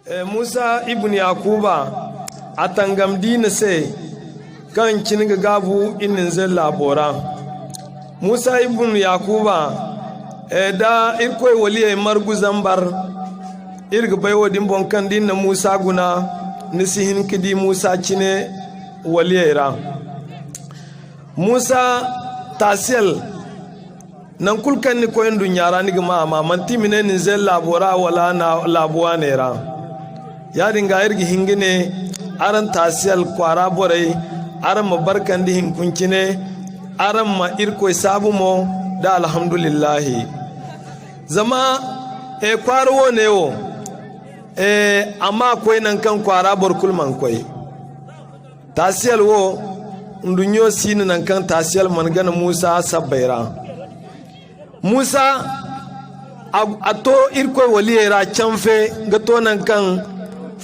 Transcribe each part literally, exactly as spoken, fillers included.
Eh, Musa ibn Yakuba, a tangam diina se, kaŋ cine ga gaabu iri ninze laabo ra. Musa ibn Yakuba, eh, da Irkoy waliyey margu zambar, iri ga bay wo-din boŋ kaŋ da iri na Musa guna, ni si hin ka di Musa cine waliyey ra. Musa taasiyal, nangu kulu kaŋ ni koy nduɲɲa ra, ni ga maa a maa, manti i ma ne ninze laabo ra wala laabu waaney ra. Yaadin ga, iri ga hin ga ne, araŋ taasiyal kwaara borey, araŋ ma barkandi hinkuncine, araŋ ma Irkoy saabu mo da alhamdulillahi. Zama, eh, kwaara woone wo, eh, a ma koy nangu kaŋ kwaara boro kulu mana koy. Taasiyal wo, nduɲɲo si no nangu kaŋ taasiyal mana gana Musa sabbay ra. Musa, a, a to Irkoy waliyey ra canfe ga to nangu kaŋ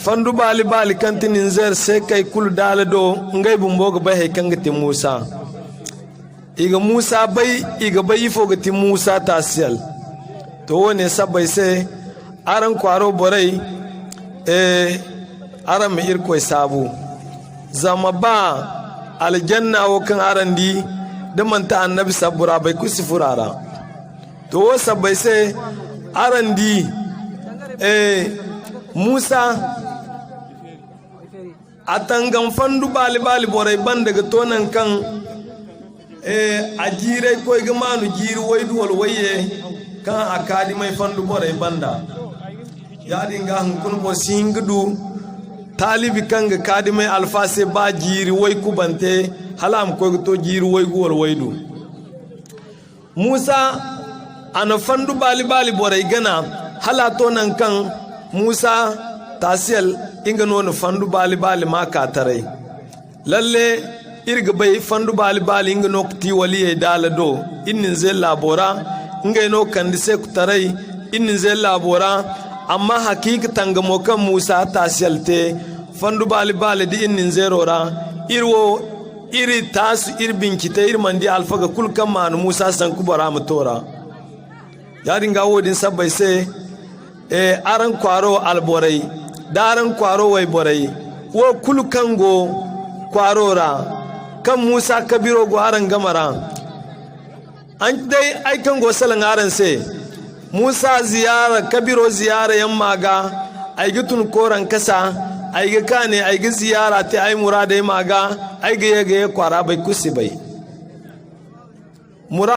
fandu baali-baali kaŋ ti Ninzeer seekey kulu daala do, ngey bumbo ga bay hay kaŋ ga ti Musa. I ga Musa bay, i ga bay ifo ga ti Musa taasiyal. To, woone sabbay se, araŋ kwaaro borey, eh, araŋ ma Irkoy saabu. Zama ba aljanna wo kaŋ araŋ di, da manti annabi sabbu ra, boro kulu si furo a ra. To, wo sabbay se, araŋ di, eh, Musa, a tangam fandu baali-baali borey banda ga to nangu kaŋ, eh, a jiiray koy ga maanu jiiri waydu wala wayye kaŋ a kaadimay fandu borey banda. Yaadin ga hunkuna boro si hin ga du taalibi kaŋ ga kaadimay alfa se ba jiiri way kubante, hala a ma koy ga to jiiri waygu wala waydu. Musa, a na fandu baali-baali borey gana, hala a to nangu kaŋ Musa taasiyal, nga no na fandu baali-baali maa ka taray. Lalle, iri ga bay fandu baali-baali nga no ga ti waliyey daala do, iri Ninzeer laabo ra, ngey no ga kande seeku taray, iri Ninzeer laabo ra, amma hakiika tangamo kaŋ Musa taasiyal te, fandu baali-baali da iri Ninzeero ra, iri wo, iri taasu, iri bincite, iri mana di alfaga kulu kaŋ maanu Musa sanku bora ma to ra. Yaadin ga, wo-din sabbay se, eh, araŋ kwaaro alborey, da araŋ kwaaro wayborey, wo kulu kaŋ go kwaaro ra, kaŋ Musa kabiro go araŋ game ra. An day, ay kaŋ go salaŋ araŋ se, Musa ziyaara, kabiro ziyaara yaŋ ma ga, ay ga tun kooraŋ kasa, ay ga kaane, ay ga ziyaara te ay muraadey ma ga, ay ga ye ga ye kwaara boro kulu si bay.